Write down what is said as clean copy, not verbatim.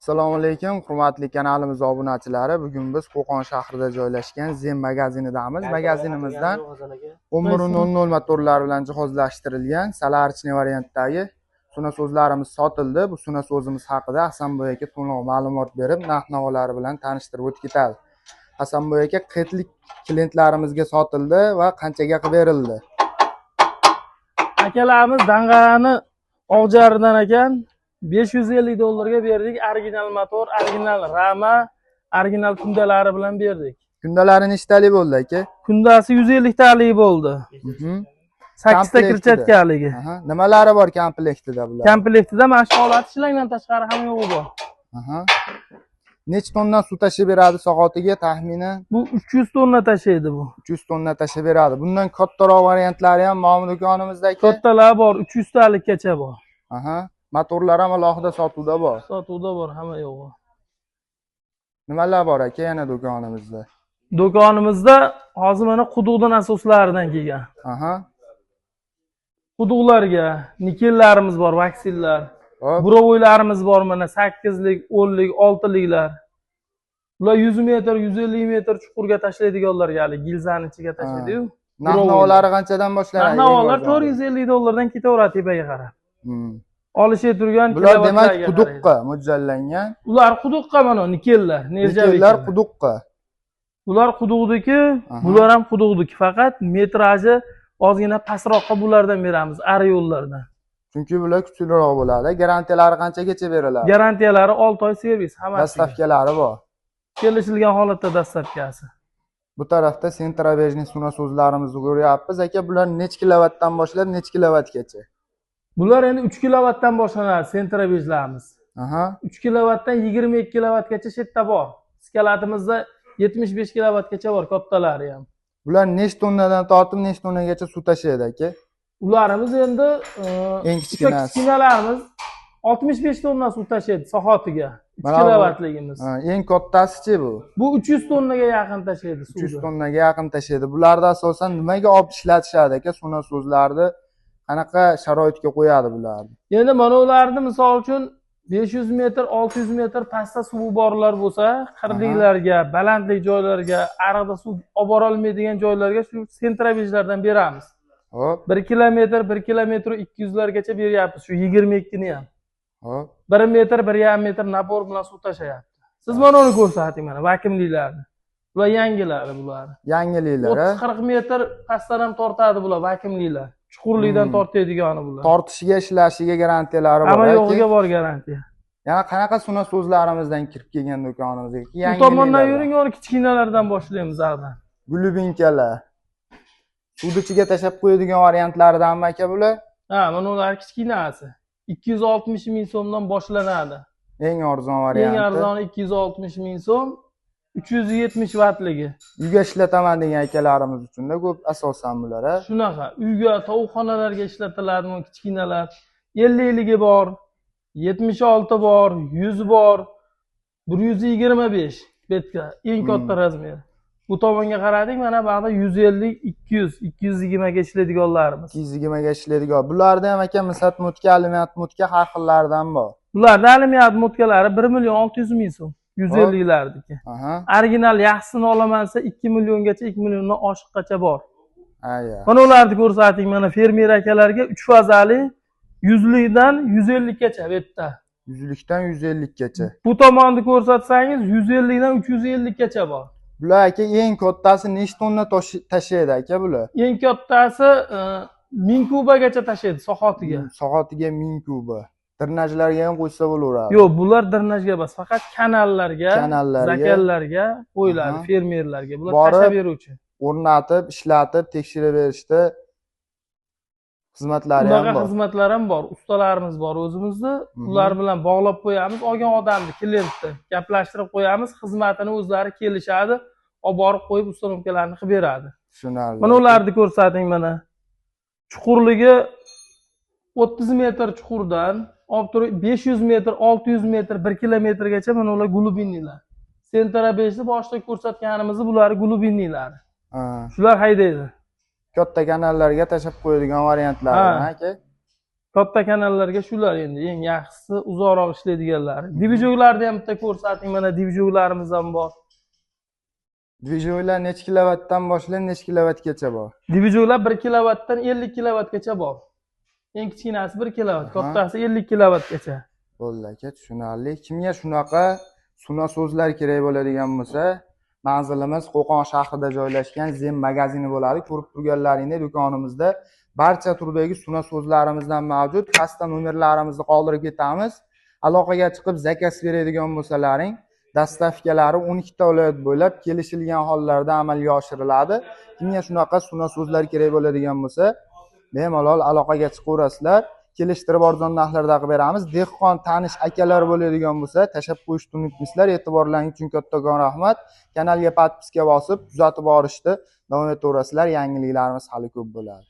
Assalomu alaykum, hurmatli kanalimiz obunachilari. Bugun biz Qo'qon shahrida joylashgan Zen magazinidamiz. Magazinimizdan 11.00 motorlar bilan jihozlashtirilgan salarchni variantdagi sunasozlarimiz sotildi. Bu sunasozimiz haqida Hasanboy aka to'liq ma'lumot berib, narx-navolari bilan tanishtirib o'tib ketadi. Hasanboy aka, qayerlik klientlarimizga sotildi va qanchaga qilib berildi? Akalarimiz Dang'arani Oqjaridan ekan, 550 dollarga berdik. Original motor, original rama, original kundalari bilan berdik. Kundalari nechtalik bo'ldi aka? Kundasi 150 talik bo'ldi. 8 ta kirchatkaligi. Nimalari bor komplektida bular? Komplektida mana shu olati shlangdan tashqari hamma yo'g'i bor. Necha tonna suv tashib beradi soatiga taxminan? Bu 300 tonna tashiydi bu. 300 tonna tashib beradi. Bundan kattaroq variantlari ham bormi do'konimizda aka? Kattalar bor, 300 talikkacha bor. Motorlar ham alohida sotuvda bor. Sotuvda bor, hamma yo'g'i. Nimalar bor aka yana do'konimizda? Do'konimizda hozir mana quduqdan asoslaridan kelgan. Quduqlarga nikellarimiz bor, vaksillar. Burovoylarimiz bor mana 8lik, 10lik, 6liklar. Bular 100 metr, 150 metr chuqurga tashlaydiganlarga, hali gilzani ichiga tashlaydi-yu. Narx-navolari qanchadan boshlanadi? Narx-navolari 450 dollardan ketaveradi tepaga qarab. Olishga turgan bular demak quduqqa mo'ljallangan. Ular quduqqa mana nikellar, nikellar quduqqa. Ular quduqdiki, bular ham quduqdiki, faqat metraji ozgina pastroqqa bulardan beramiz, ari yo'llardan. Chunki bular kuchliroq bo'ladi. Garantiyalari qanchagacha beriladi? Garantiyalari 6 oy servis, hammasi. Dastavkalari bor. Kelishilgan holatda dastavkasi. Bu tarafda sentrabejni sunasozlarimizni ko'ryapmiz. Aka, bular necha kilovatdan boshlab necha kilovatgacha? Bular endi 3 kilovatdan boshlanadi sentrabejlarimiz. 3 kilovatdan 22 kilovatgacha shetda bor. Skalatimizda 75 kilovatgacha bor, kattalari ham. Bular necha tonnadan tortib necha tonnagacha suv tashlaydi aka? Ularimiz endi eng kichkinasi. Kichkinalarimiz 65 tonna suv tashlaydi soatiga. 3 kilovatligimiz. Eng kattasi-chi bu? Bu 300 tonnaga yaqin tashlaydi suvni. 300 tonnaga yaqin tashlaydi. Bularda asosan nimaga olib ishlatishadi aka? Sunasozlarni qanaqa sharoitga qo'yadi bularni? Endi mana ularni misol uchun 500 metr, 600 metr pastda suvi borlar bo'lsa, qirliklarga, balandlik joylarga, ariqda suv olib bora olmaydigan joylarga shu sentrabejlardan beramiz. Hop. 1 kilometr, 1 kilometr 200 largacha beryapmiz shu 22 ni ham. Hop. 1 metr, 1,5 metr napor bilan suv tashayapti. Siz mana uni ko'rsating mana vakimliklarni. Bular yangilari bular. Yangiliklari. 30-40 metr pastdan ham tortadi bular vakimliklar. Chuqurlikdan tortadigani bular. Tortishiga, ishlashiga garantiyalari bor. Hamma yo'g'iga bor garantiya. Yana qanaqa sunasozlarimizdan kirib kelgan do'konimizga? Bu tomondan yuring, uni kichkinalardan boshlaymiz ag'dan. Gulubinkalar. Suvni ichiga tashlab qo'yadigan variantlaridanmi aka bular? Ha, mana ular kichkinasi. 260 ming so'mdan boshlanadi. Eng arzon varianti. Eng arzoni 260 ming so'm, 370 vattligi. Uyga ishlataman degan akalarimiz uchun-da ko'p asosan bular, ha? Shunaqa, uyga, tovuqxonalarga ishlatiladi bu kichkinalar. 50ligi bor, 76 bor, 100 bor, 125 betka eng katta razmeri. Bu tomonga qaradik, mana bu yoqda 150, 200, 220 ga ishlaydiganlarimiz. 220 ga ishlaydigan. Bularda ham aka misat mutka, alyumin mutka har xillaridan bor. Bularda alyumin mutkalari 1 million 600 ming so'm. 150lardiki. Original yaxshisini olaman desa 2 milliongacha, 2 milliondan oshiqqacha bor. Mana ularni ko'rsating, mana fermer akalarga 3 fazali 100likdan 150 gacha bu yerda. 100likdan 150 gacha. Bu tomonni ko'rsatsangiz 150dan 350 gacha bor. Bular aka eng kattasi necha tonna tashlaydi aka bular? Eng kattasi 1000 kubagacha tashlaydi soatiga. Soatiga 1000 kuba. Drenajlarga ham qo'ysa bo'laveradi. Yo'q, bular drenajga emas, faqat kanallarga, zakallarga qo'yiladi, fermerlarga. Bular tashlab beruvchi. O'rnatib, ishlatib, tekshirib berishda xizmatlari ham bor. Bunaqa xizmatlar ham bor. Ustalarimiz bor o'zimizda. Ular bilan bog'lab qo'yamiz, olgan odamni, klientni gaplashtirib qo'yamiz, xizmatini o'zlari kelishadi, olib borib qo'yib ustanovkalarni qilib beradi. Tushunarli. Mana ularni ko'rsating mana. Chuqurligi 30 metr chuqurdan olib turib 500 metr, 600 metr, 1 kilometrgacha mana ular gulubinnilar. Sentrabejni boshida ko'rsatganimizni bular gulubinnilar. Shular haydaydi. Katta kanallarga tashlab qo'yadigan variantlari, aka. Katta kanallarga shular endi eng yaxshisi, uzoqroq ishlaydiganlari. Dvijoklarni ham bitta ko'rsating, mana dvijoklarimiz ham bor. Dvijoklar necha kilovatdan boshlab necha kilovatgacha bor? Dvijoklar 1 kilovatdan 50 kilovatgacha bor. Eng kichkinasi 1 kilovat, kattasi 50 kilovatgacha. Bo'ldi aka, tushunarli. Kimga shunaqa so'zlar kerak bo'ladigan bo'lsa, manzilimiz Qo'qon shahrida joylashgan Zen magazini bo'ladi. Ko'rib turganlaringdek do'konimizda barcha turdagi so'zlarimizdan mavjud. Pastda nomerlarimizni qoldirib ketamiz. Aloqaga chiqib zakaz beradigan bo'lsalaring, dastavkalari 12 ta viloyat bo'ylab kelishilgan hollarda amalga oshiriladi. Kimga shunaqa so'zlar kerak bo'ladigan bo'lsa, bemalol aloqaga chiqaverasizlar. Kelishtirib arzon narxlarda qilib beramiz. Dehqon tanish akalar bo'ladigan bo'lsa, tashlab qo'yishni unutmaysizlar. E'tiborlaringiz uchun kattakon rahmat. Kanalga podpiska bosib, kuzatib borishni davom etaverasizlar. Yangiliklarimiz hali ko'p bo'ladi.